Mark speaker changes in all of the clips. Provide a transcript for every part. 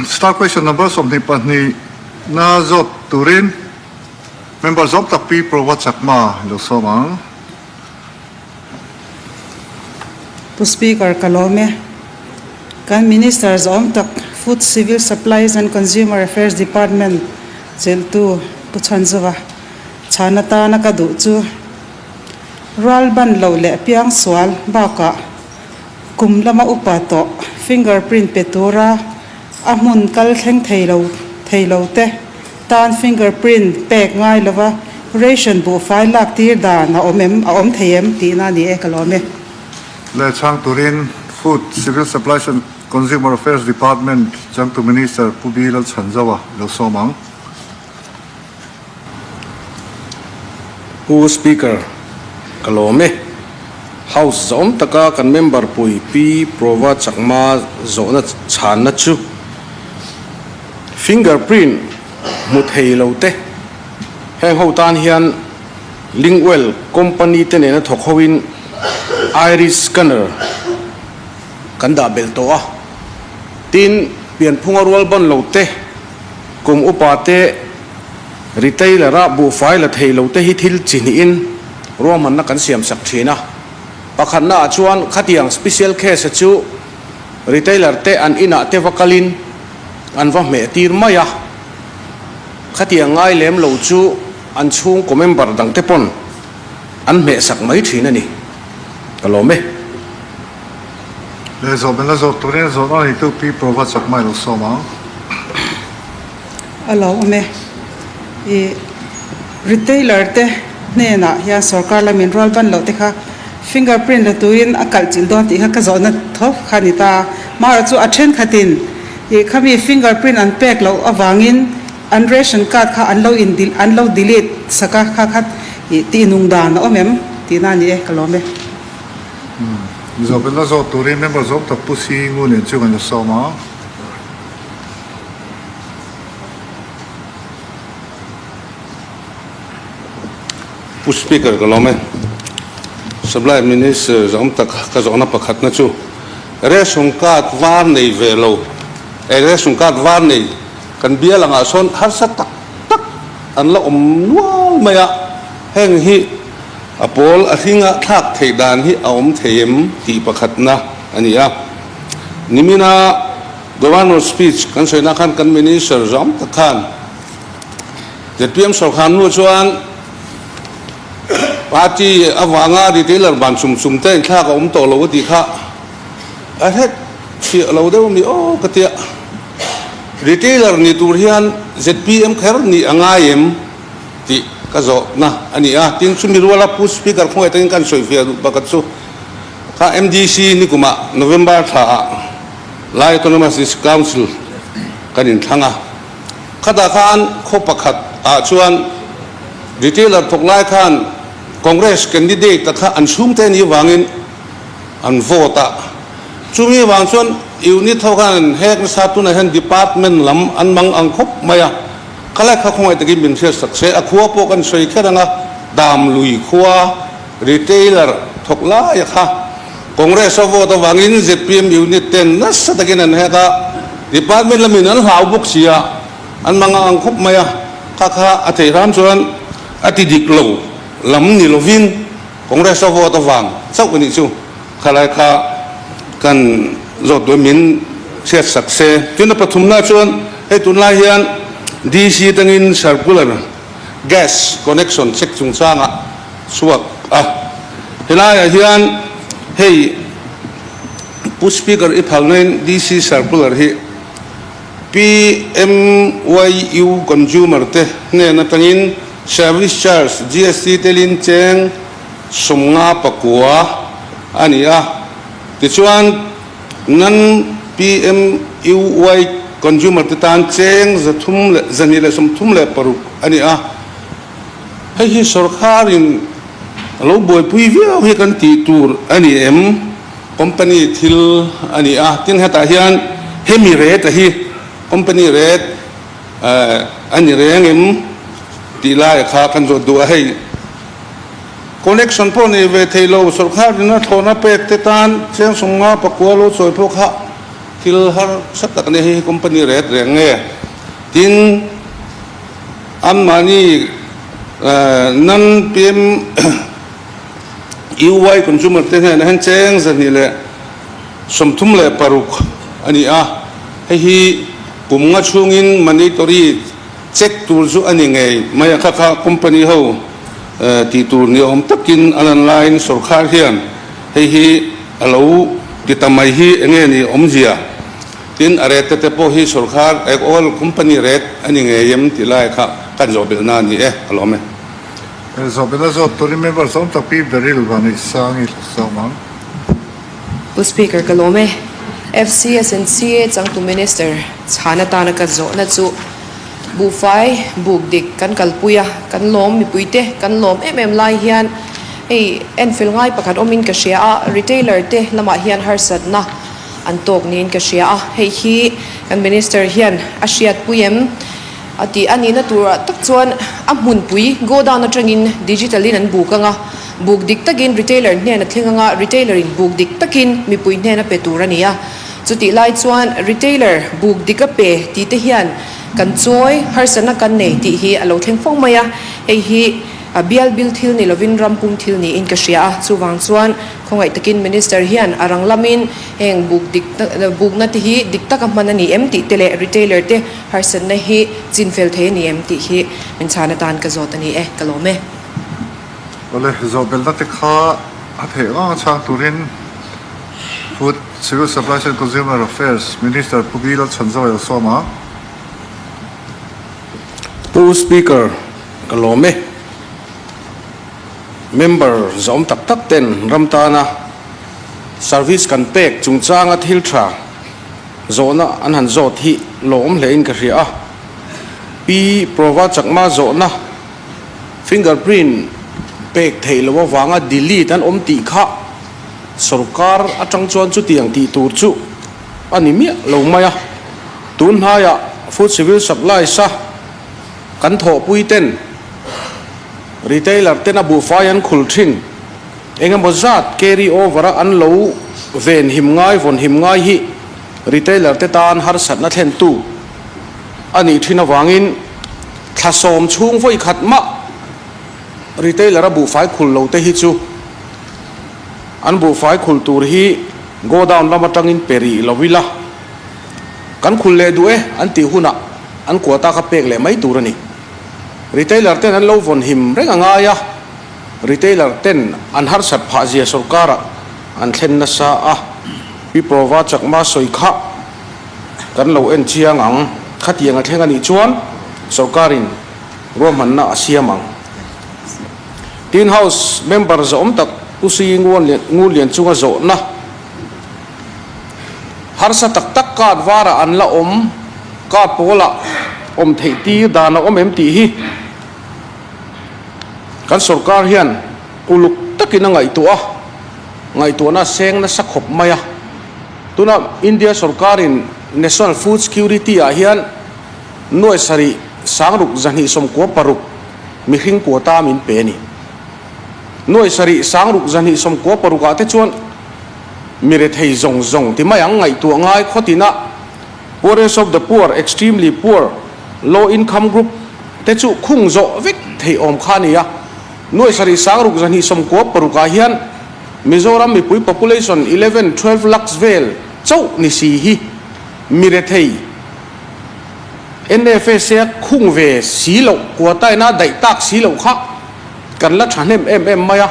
Speaker 1: Star question number 22 na zawt turin member zawm tak Pi Prova Chakma lo sawm ang.
Speaker 2: Pu Speaker ka lawm e. Kan Minister zawm tak Food, Civil Supplies and Consumer Affairs Department chelhtu Pu Chhanzova chhan atana ka duh chu rual ban loh leh piangsual bakah Kum lama upa tawh fingerprint pe tura a hmun kal thleng thei lo thei lo te tan fingerprint pek ngai lova ration buhfai lak tir dan a awm em a awm thei em tihna a ni e ka lawm e.
Speaker 1: Leh chhang turin Food, Civil Supplies and Consumer Affairs Department changtu Minister Pu Bi Lalchhanzaua lo sawm ang.
Speaker 3: Pu Speaker, ka lawm e. House zawm taka kan member pui Pi Prova Chakma zawhna chhanna chu finger print hmu thei lo te heng ho tan hian Lingwell company te nena thawk hoin iris scanner kan dah belh tawh a, tin pianphunga rual ban lo te Kum upa te retailer a buhfai la thei lo te hi thil chi hnihin ruahmanna kan siam sak thin a. Pakhatna ah chuan khatiang special case a chu retailer te an inah te va kalin an va hmeh tir mai a. Khatiang ngai lem lo chu an chhungkaw member dang te pawn an hmeh sak mai thin a ni. Ka lawm e.
Speaker 1: Leh zawh bel a zawh turin a zawhna neitu Pi Prova Chakma i lo sawm ang.
Speaker 2: A lo awm e. I retailer te hnenah hian sorkar lamin rual ban loh te kha fingerprint la turin a kalh chilh dawn tih kha ka zawhna tho kha a ni ta. Mahrawh chu a thenkhatin i khami fingerprint an pek loh avangin an ration card kha an lo in an lo delete sak a, kha kha i tihnung dan a awm em tihna a ni e, ka lawm e.
Speaker 1: Zawhbelna zawh turin member zawm tak Pu Si Ngu nen chu kan la sawm a.
Speaker 3: Pu Speaker ka lawm e. Supply Minister zawm tak ka zawhna pakhatna chu ration card var nei ve lo, ration card var nei kan bial angah sawn harsa tak tak an la awm nual mai a, heng hi A pawl a hringa thlak theih dan hi a awm thei em tih pakhatna a ni a. Nimina Governor speech kan sawina khan kan Minister zawng tak khan zpm sawrkar hnu chuan party avanga retailer ban chum chum te inthlak a awm tawh lo a tih kha a hret chhiah lo deuh a mi aw ka tia. Retailer ni tur hian zpm kher nih a ngai em? Tih ka zawhna a ni a, tin chumi ruala Pu Speaker khawngaih takin kan sawifiah duh pakhat chu kha MDC nikumah November thlaah Lai Autonomous District Council kan inthlang a, khatah khan khaw pakhat ah chuan retailer thawk lai khan Congress candidate a kha an chhungte a nih vangin an vote a, chumi vang chuan unit ho khan an hek nasa tunah hian department lam an mang ang khawp mai a. Ka lai kha khawngaih takin min hriat sak se, a khua pawh kan sawi kher ang a, Damlui khua retailer thawk lai a kha Congress a vote avangin zpm unit ten nasa takin an hek a, department lamin an hlau bawk si a, an mang ang khawp mai a, kha kha a theih hram chuan a ti dik lo lam ni lovin Congress a vote avang chauh a nih chu, kha lai kha kan zawt duh min hriat sak se. Tin a pathumna chuan hei tunlai hian DC atangin circular gas connection check chungchangah chhuak a, helaiah hian hei Pu Speaker i phalnain DC circular hi PMYU consumer te hnen atangin service charge GST telin cheng 59 a ni a, tichuan nan PMUY consumer te tan cheng 336 a ni a, hei hi sorkarin a lo buaipui viau hi kan tih tur a ni em? Company thil a ni a, tin hetah hian hemi rate a hi company rate a ni reng em tih lai kha kan zawt duh a, hei Connection pawh nei ve thei lo, sorkar in a thlawhna pek te tan cheng 59 lo chawi pawh kha Thil harsa tak a nia hei hi company ret reng nge? Tin, anmahni nan PM UY consumer te hnenah hian cheng 236 a ni a, hei hi kum nga chhungin mandatory check tur chu a ni ngei mai a, kha kha company ho tih tur ni awm takin a lan laiin sorkar hian hei hi a lo ti ta mai hi eng nge ni awmzia? Tin, a rate te pawh hi sorkar eg oil company rate a ni ngei em tih lai kha kan zawh belhna a ni e, ka lawm e.
Speaker 1: Zawh belhna zawt turin member sawm tak Pi Beryl Vanei Sangi sawm ang.
Speaker 4: Pu Speaker ka lawm e. FCSNCA changtu Minister chhan atana ka zawhna chu buhfai buk dik kan kalpui a, kan lawm mipuite kan lawm em em lai hian hei enfel ngai pakhat awmin ka hria a, retailer te lamah hian harsatna an tawk niin ka hria a, hei hi kan Minister hian a hriatpui em a tih a nihna turah tak chuan a hmunpui godown atangin digital in an buk anga, buk dik takin retailer hnen a thleng anga, retailer in buk dik takin mipui hnen a pe tur a ni a, chutih lai chuan retailer buk dik a pe tih te hian kan chawi harsatna kan nei tih hi a lo thleng fo mai a, hei hi bial bil thil ni lovin ram pum thil niin ka hria a, chuvang chuan Khawngaih takin Minister hian a rang lamin heng buk dik bukna te hi dik taka hman a ni em tih te leh retailer te harsatna hi chin fel thei a ni em tih hi min chhan atan ka zawt a ni e, ka lawm e.
Speaker 1: Awle, zawhbelna te kha a theih vang a chhang turin Food, Civil Supplies and Consumer Affairs Minister Pu Bilal Chhanzawia sawm a.
Speaker 3: Pu Speaker, ka lawm e. Member zawm tak tak ten ram tana service kan pek chungchanga thil tha zawhna an han zawt hi lawm hlein ka hria a. Pi Prova Chakma zawhna fingerprint pek theih loh avanga delete an awm tih kha sorkar atang chuan chutiang tih tur chu a ni miah lo mai a. Tun hnaiah Food Civil Supplies a kan thawhpui ten Retailer ten a buhfai an khul thin. Eng emaw zat carry over a an lo ven him ngai, vawn him ngai hi retailer te tan harsatna thlentu a nih thin avangin thla sawm chhung vawi khat mah retailer a buhfai khul lo te hi chu an buhfai khul tur hi godown lam atangin pe rih lo ila kan khul leh duh e an tih hunah an quota kha pek leh mai tur a ni. Retailer ten an lo vawn him reng a ngai a, retailer ten an harsat phah zia sorkarah an thlen nasa a, Pi Prova Chakma sawi kha kan lo en chiang ang, khatiang a thleng a nih chuan sorkarin ruahmanna a siam ang. Tin House member zawhawm tak Pu Sui Ngulian chunga zawhna Harsa tak tak card varah an la awm, card pawlah awm theih tir dan a awm em tih hi kan sorkar hian uluk takin a ngaihtuah a, ngaihtuahna a seng nasa khawp mai a. Tuna India sorkarin National Food Security ah hian nuai sarih sangruk 296 mihring quota min pe a ni. Nuai sarih sangruk 296 ah te chuan Mi rethei zawng zawng ti mai ang ngaihtuah ngai khawtin a poorest of the poor, extremely poor, low income group te chu khung zawh vek theih awm kha a ni a. Nuai sarih sangruk 296 ah hian Mizoram mipui population 11, 12 lakhs vel chauh ni si hi mi rethei NFSA khung ve si loh, quota ina daih tak si loh kha kan la thahnem em em mai a.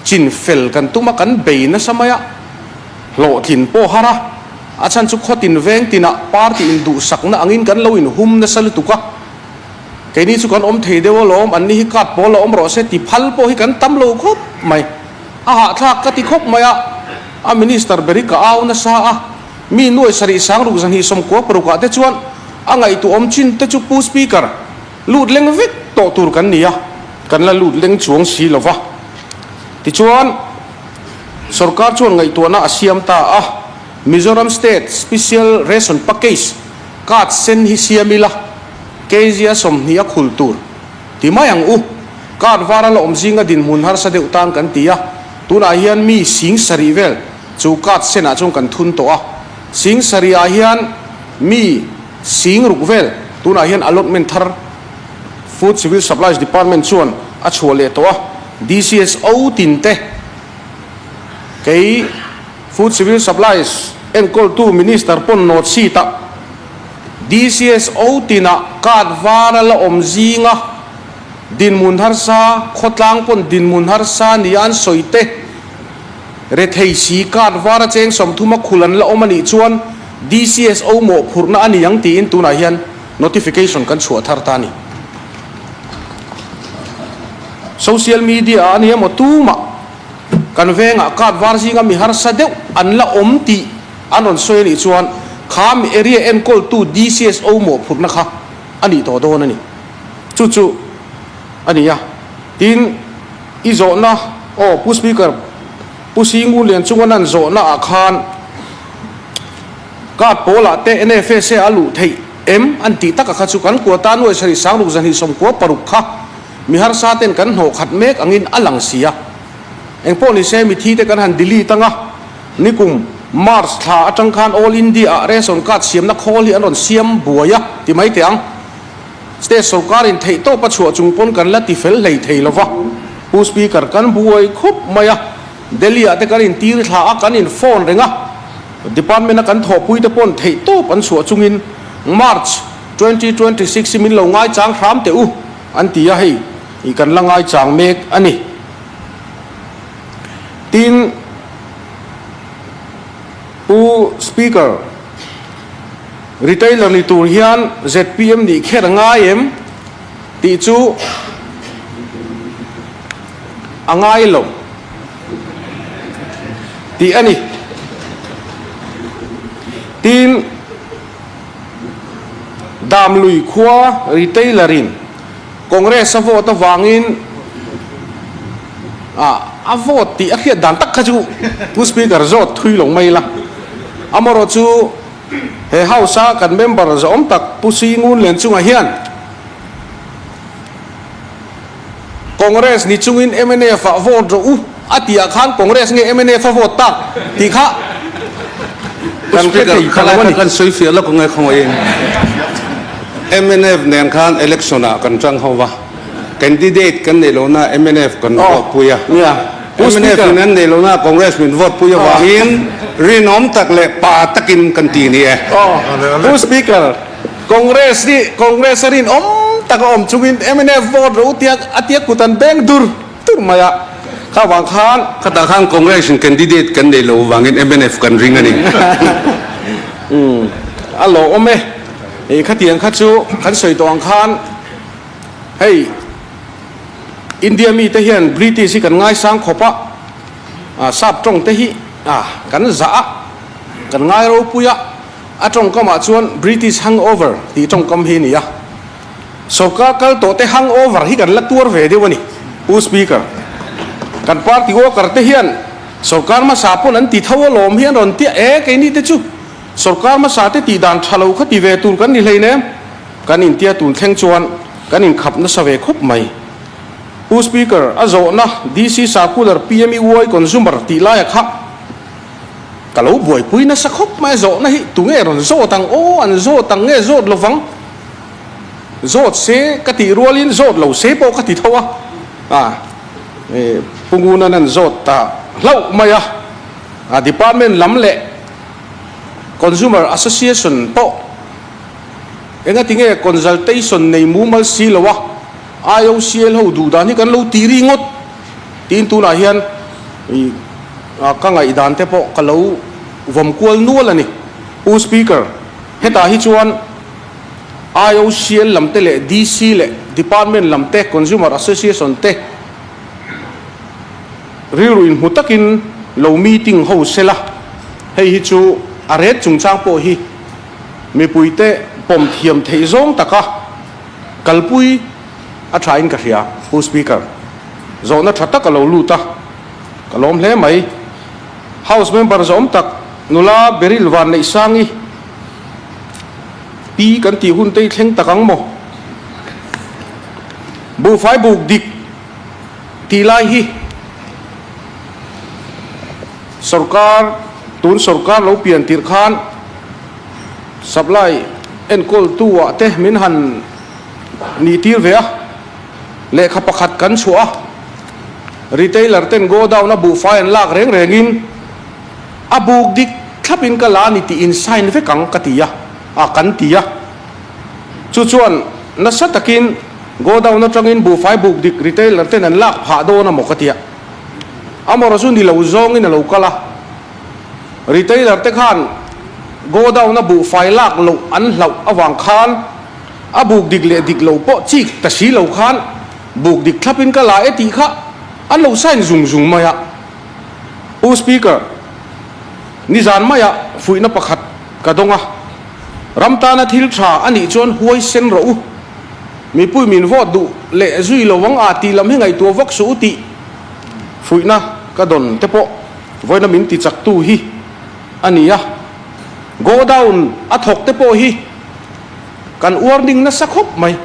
Speaker 3: Chin fel kan tum a, kan bei nasa mai a, hlawhtlin pawh har a, a chhan chu khawtin veng tinah party induhsakna angin kan lo inhum nasa lutuk a, keini chu kan awm thei deuh alawm, anni hi card pawl a awm rawh se ti phal pawh hi kan tam lo khawp mai, a hahthlak ka ti khawp mai a, a minister ber hi ka au nasa a, mi nuai sarih sangruk 296 ah te chuan a ngaihtuahawm chin te chu Pu Speaker lut leng vek tawh tur kan ni a. Kan la lut leng chuang si lo va. Tichuan, sorkar chuan ngaihtuahna a siam ta a, Mizoram State Special Ration Package card sen hi siam ila, kg a 20 a khul tur ti mai ang u. Card var a la awm zinga dinhmun harsa deuh tan kan ti a, tunah hian mi sing sarih vel chu card senah chuan kan thun tawh a. Sing sarihah hian mi sing ruk vel tunah hian allotment thar Food Civil Supplies Department chuan a chhuah leh tawh a, DCSO tin te kei Food Civil Supplies enkawltu Minister pawn nawt seat ah DCSO tinah card var a la awm zinga dinhmun harsa, khawtlang pawn dinhmun harsa nia an sawi te, Rethei si card var a cheng 30 a khul an la awm a nih chuan DCSO mawhphurhna a ni ang tiin tunah hian notification kan chhuah thar ta a ni. Social media ah a ni emaw tumah kan vengah card var zinga mi harsa deuh an la awm tih an rawn sawi a nih chuan kha mi area enkawltu DCSO mawhphurhna kha a nih tawh dawn a ni. Chu chu a ni a. Tin. I zawhna, Aw, Pu Speaker, Pu Singu Lian chunga nan zawhna ah khan card pawl ah te NFSA a luh theih em an tih taka kha chu kan quota nuai sarih sangruk zahnih 96 kha mi harsa ten kan hnawh khat mek angin a lang si a. Engpawh ni se mithi te kan han delete anga nikum March thla atang khan All India ah ration card siamna khawl hi an rawn siam buai a ti mai teh ang. State sorkarin theihtawp a chhuah chung pawn kan la ti fel hlei thei lo va, Pu Speaker, kan buai khup mai a, Delhi ah te kan intir thla a, kan in phone reng a, Department a kan thawhpui te pawn theihtawp an chhuah chungin March 2026 hi min lo ngaichang hram teh u an ti a, hei i kan la ngaichang mek a ni. Tin, Pu Speaker, Retailer ni tur hian zpm nih kher a ngai em tih chu a ngai lo tih a ni. Tin, Damlui khua retailer in Congress a vote avangin a vote tih a hriat dan tak kha chu Pu Speaker zawt thui lo mai la. Amaherawh chu He House a kan member zawm tak Pu Sui Ngun Lian chungah hian Congress ni chungin mnf ah vote rawh u a tih ah khan Congress nge mnf a vote tak tih kha kan hre thei pha lo a ni.
Speaker 5: Kan sawi fiah lawk ang e khawngaihin. Mnf nen khan election ah kan tang ho va, candidate kan neih lohna mnf kan vote pui a. Mnf in an neih lohna Congress min vote pui avangin rinawm tak leh pa takin kan ti ni e.
Speaker 3: Pu Speaker, Congress hi Congress a rinawm tak a awm chungin mnf vote ro tia a tia kut an beng dur dur mai a, kha vang khan.
Speaker 5: Khatah khan Congress in candidate kan neih loh avangin mnf kan ring a ni.
Speaker 3: A lawm e, khatiang kha chu kan sawi tawh ang khan hei. India mite hian British hi kan ngaisang khawp a, sap tawng te hi kan zah a, kan ngai ropui a, a tawngkamah chuan British hangover tih tawngkam hi a ni a. Sorkar kal tawh te hangover hi kan la tuar ve deuh a ni, Pu Speaker. Kan party worker te hian sorkar hmasa pawn an ti tho alawm hi an rawn tia e, keini te chu sorkar hmasa te tih dan tha lo kha ti ve tur kan ni hleinem. Kan intia tun thleng chuan kan inkhap nasa ve khawp mai. Pu Speaker, a zawhna DC Circular PMEY Consumer tih laia kha ka lo buaipui nasa khawp mai. A zawhna hi tunge rawn zawt ang aw, an zawt ang nge zawt lovang? Zawt se ka tih rualin zawt lo se pawh ka ti tho a, a Pu Ngunan an zawt ta hlauh mai a, a department lam leh Consumer Association pawh Engati nge consultation nei mumal si lo a IOCL ho duh dan hi kan lo ti ri ngawt tiin tunah hian ka ngaihdan te pawh ka lo vawm kual nual a ni. Pu Speaker, hetah hi chuan IOCL lam te leh DC leh Department lam te, Consumer Association te rilru inhmu takin lo meeting ho sela, hei hi chu a ret chungchang pawh hi Mipuite pawm thiam theih zawng taka kalpui a thain ka hria, Pu Speaker. Zawhna tha tak a lo lut a, ka lawm hle mai. House member zawm tak nula Beryl Vanneihsangi pi kan tih hun te hi thleng tak ang maw? Buhfai buk dik tih lai hi sorkar, tun sorkar lo pian tirh khan. Supply enkawltu ah te min han nih tir ve a, lehkha pakhat kan chhuah a, retailer ten godown a buhfai an lak reng reng in a buk dik thlap in ka la a ni tih in sign vek ang ka ti a, a kan ti a. Chu chuan nasa takin godown atangin buhfai buk dik retailer ten an lak phah dawn a maw ka ti a, amarawh chu ni lo zawngin a lo kal a. Retailer te khan godown a buhfai lak loh an hlauh avang khan a buk dik leh dik lo pawh chik ta si lo khan buk dik thlapin ka la e tih kha an lo sign zung zung mai a. Pu Speaker, nizan maia fuihna pakhat ka dawng a, ram tana thil tha a nih chuan huaisen rawh u, mipui min vote duh leh zui lo ang a tih lam hi ngaihtuah vak suh u tih fuihna ka dawn te pawh Vawiina min ti chaktu hi a ni a, godown a thawk te pawh hi kan warning nasa khawp mai.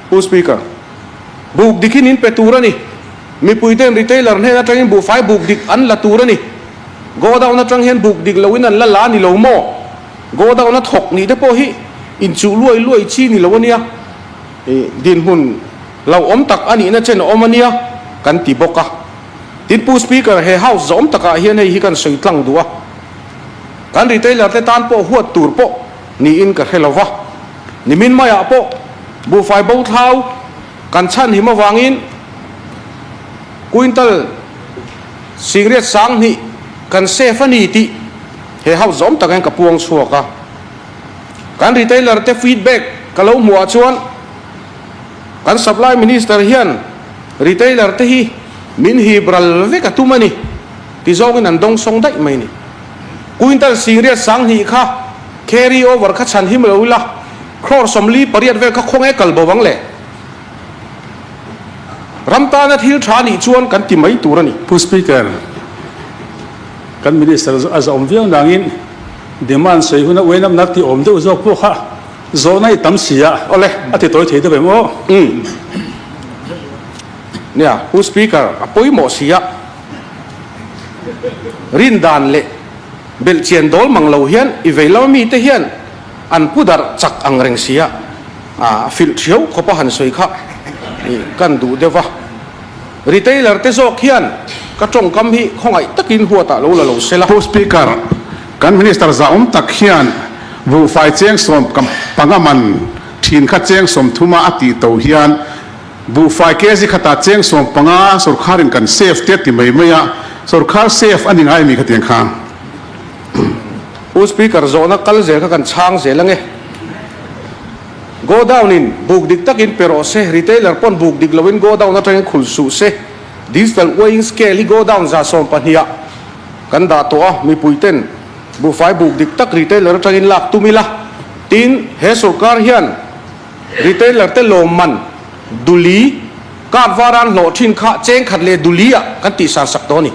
Speaker 3: Pu Speaker, buk dik hi min pe tur a ni. Mipui ten retailer hnen atangin buhfai buk dik an la tur a ni. Godown atang hian buk dik loin an la la a ni lo maw? Godown a thawk nih te pawh hi inchuh luai luai chi ni lo a nia. Dinhmun hlauhawm tak a nihna chen a awm a nia kan ti bawk a. Tin Pu Speaker, he House zawm takah hian hei hi kan sawi tlang duh a, kan retailer te tan pawh huat tur pawh niin ka hre lo va, nimin maiah pawh buhfai bo thlau kan chhan him avangin quintal singriat 2000 kan safe a ni tih he House zawm tak hian ka puang chhuak a. Kan retailer te feedback ka lo hmuh ah chuan kan Supply Minister hian Retailer te hi min hip ral vek a tum a ni ti zawngin an dawngsawng daih mai a ni. Quintal 20 2000 kha carry over kha chhan him lo ila crore 48 vel kha khawnge kal bo ang le? Ram tana thil tha nih chuan kan ti mai tur a ni.
Speaker 6: Pu Speaker, kan Minister a zawm viau nangin demand sawi huna uainamna ti awm deuh zawk pawh kha Zawhna i tam si a,
Speaker 3: Awle.
Speaker 6: A ti tawi thei deuh em aw?
Speaker 3: Umm. Nia, Pu Speaker, a pawimawh si a, rin dan leh belhchian dawl mang lo hian i vei lama mite hian an pu darh chak ang reng si a, a filh thiau khawpa han sawi kha i kan duh deuh va. Retailer te zawk hian ka tawngkam hi khawngaih takin huatah lo la lo se la.
Speaker 1: Pu Speaker, Kan Minister zahawm tak hian buhfai cheng 15 man thin kha cheng 30 a a tih to hian buhfai kg khatah cheng 15 sorkharin kan save te a ti mai mai a, sorkhar save a ni ngai mi khatiang kha.
Speaker 3: Pu Speaker, zawhna kal zel kha kan chhang zel ange. Godown in buk dik takin pe rawh se, retailer pawn buk dik loin godown atangin khul suh se, digital weighing scale hi godown 20 ah Kan dah tawh a, mipui ten buhfai buk dik tak retailer atangin lak tum ila, tin he sorkar hian retailer te lawmman duli card var an hlawh thin kha cheng khat leh duli ah kan tihsan sak tawh a ni.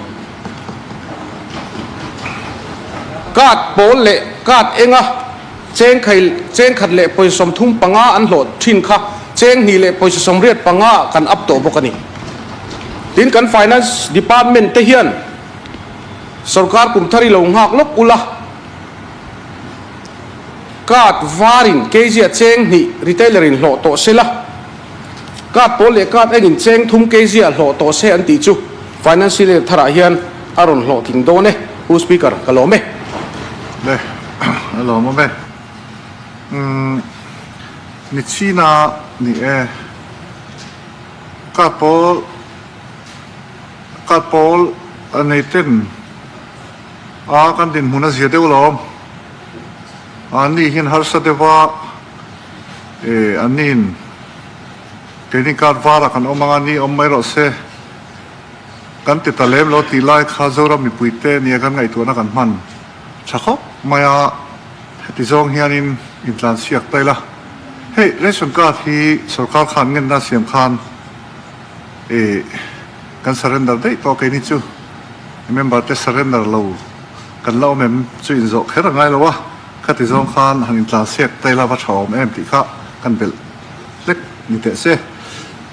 Speaker 3: Card pawl leh card enga cheng khai cheng khat leh pawisa 35 an hlawh thin kha cheng hnih leh pawisa 85 ah kan up tawh bawk a ni. Tin kan finance department te hian Sorkar kum thar i lo nghak lawk ula, card varin kg a cheng hnih retailer in hlawh tawh se la, card pawl leh card engin cheng thum kg ah hlawh tawh se an tih chu financial year tharah hian a rawn hlawhtling dawn e, Pu Speaker, ka lawm e.
Speaker 1: Le, a lawm awm e. Umm, ni china ni e. Card pawl. Ka pawl a nei ten a kan dinhmun a zia deuh lo. An ni hian harsa deuh a, eh an niin keini kar varah kan awm anga ni awm mai rawh se kan ti ta lem lo tih lai kha Zoram mipui te nia kan ngaihtuahna kan hman tha khawp mai a, heti zawng hianin intlansiak ta ila. Hei ration card hi sorkar khan ngenna siam khan Eh kan surrender daih tawh keini chu member te surrender lo kan la awm em chu inzawh kher a ngai lo a, khati zawng khan han intlan sek ta ila va tha awm em tih kha kan belh hlek ni teh se.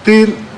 Speaker 1: Tin.